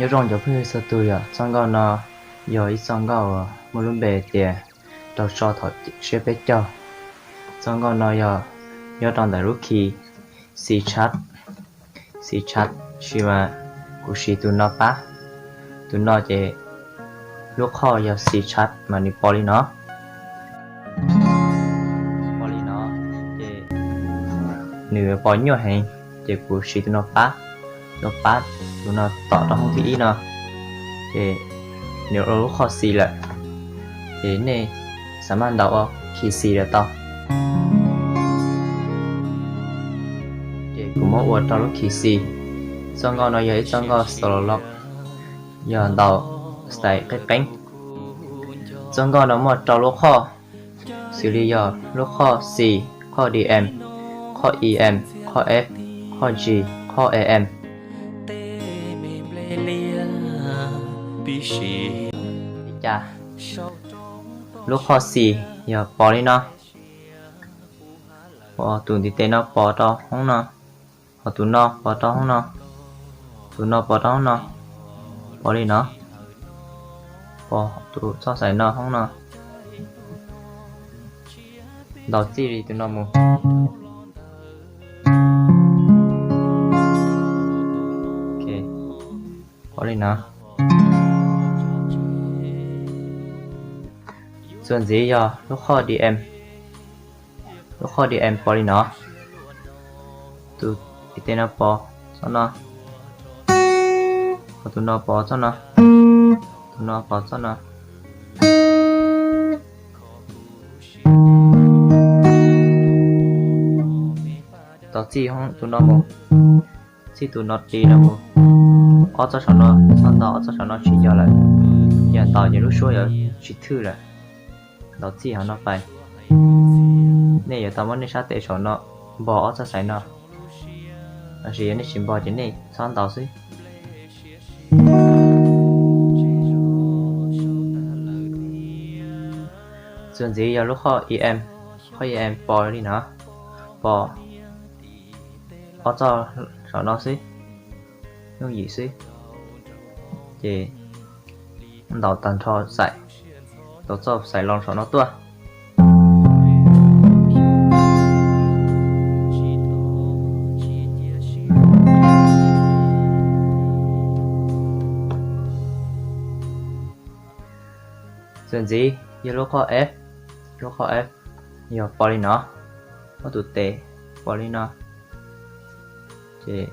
Nyob zoo cov phooj ywg txhua tus, yog txoj nkauj no yog ib txoj nkauj uas muaj lub npe tias Rau Tso Thaum Siab Peb Caug. Txoj nkauj no yog nyob rau ntawm lub key C sharp, C sharp, tab sis mas kuv siv tus no pab. Tus no ces lub qhov yog C sharp mas nws pos li no, pos li no, ces nws pos nyuaj heev, ces kuv siv tus no pab, tus no pab, tus no tom rau hoob thib ib no, ces nws ua lub qhov C lawm, ces nej xav maj ntaus ua key C lawm tau. Ces kuv muab ua rau lub key C. Txoj nkauj no yog ib txoj nkauj solo lock, yog ntaus style qeeb qeeb. Txoj nkauj no muaj rau lub qhov, xws li yog lub qhov C, qhov D M, qhov E M, qhov F, qhov G, qhov A M. Li cas lub qhov C yog pos li no, pos tus ntiv tes no pos rau hoob no, ho tus no pos rau hoob no, tus no pos rau hoob no, pos li no, pos tus txoj xaim no hoob no, ntaus txij li tus no mus. Pos li no. Txuas ntxiv yog lub qhov D M, lub qhov D M pos li no, tus ntiv tes no pos txoj no, ho tus no pos txoj no, tus no pos txoj no. Ntaus txij tus no mus, txij tus no ris no mus, ob txoj saum no txhob ntaus, ob txoj saum no tsis yog lawm, yog ntaus ces lub suab yuav tsis thwj lawm. Ntaus txij hauv no pais, nej yuav tau muab nej sab tes saum no npog ob txoj xaim no, tab sis yog nej tsis npog ces nej txhob ntaus xwb. Txuas ntxiv yog lub qhov E M, qhov E M pos li no, pos ob txoj saum no xwb, yooj yim xwb, ces ntaus tag nrho xaim, ntaus txoj xaim los saum no tuaj. Txuas ntxiv yog lub qhov F, lub qhov F yog pos li no, ob tug tes pos li no, ces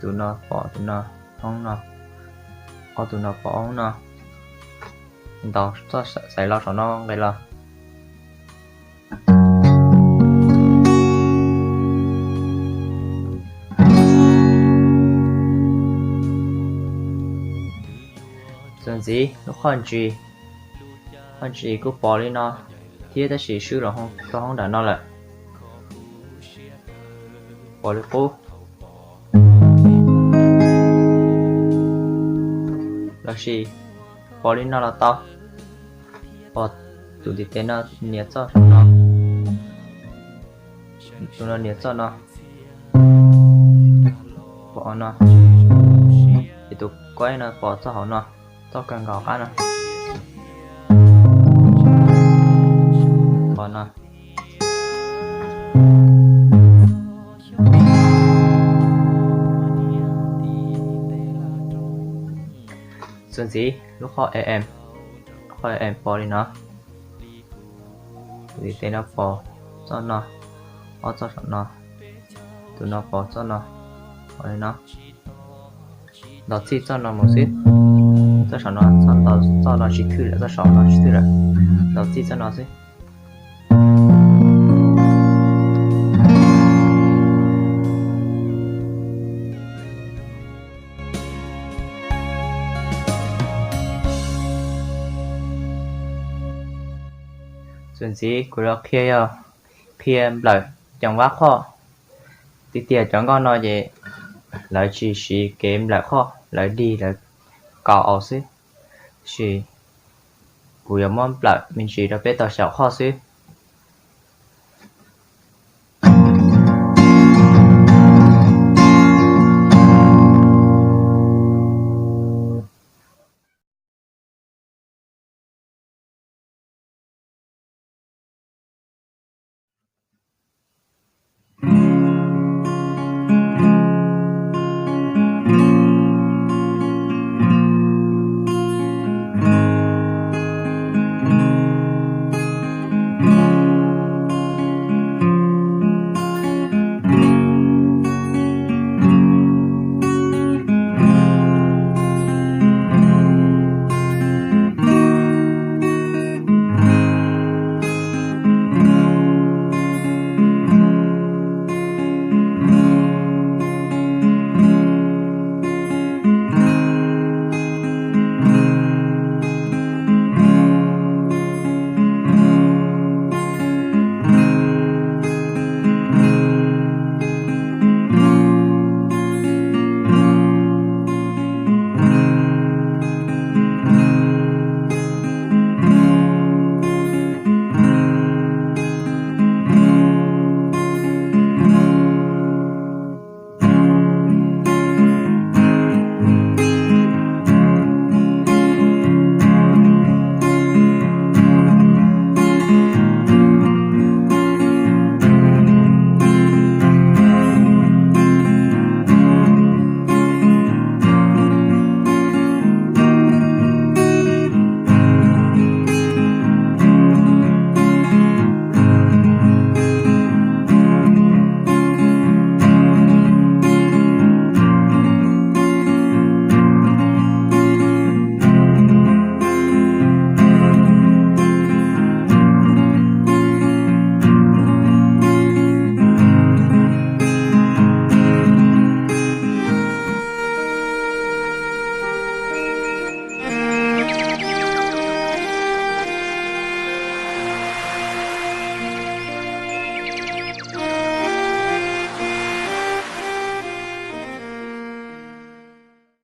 tus no pos tus no hoob no, ob tug no pos hoob no, ntaus txoj xaim los saum no nqes los. Txuas ntxiv lub qhov G, qhov G kuj pos li no thiab tab sis swb los rau hoob nram no lawm, pos li qub. Los sis pos li no los tau, pos tus ntiv tes no nias txoj saum no, tus no nias txoj no, pos no, ces tus kuaib no pos txoj hauv no, txoj kawg nkaus qab no, pos no. Txuas ntxiv lub qhov A M, qhov A M pos li no, tus ntiv tes no pos txoj no, ob txoj saum no, tus no pos txoj no, pos li no. Ntaus txij txoj no mus xwb, txoj saum no txhob ntaus, txoj no tsis thwj lawm, txoj saum no tsis thwj lawm, ntaus txij txoj no xwb. Txuas ntxiv kuv los qhia, yog qhia nplawm ceev vab qhoj. Tiag tiag cov nkauj no ces lawv tsis siv kev nplawm qhoj, lawv dig lawv kaus aus xwb, tab sis kuv yuav muab nplawm me ntsis rau peb tau xyaum qhoj xwb.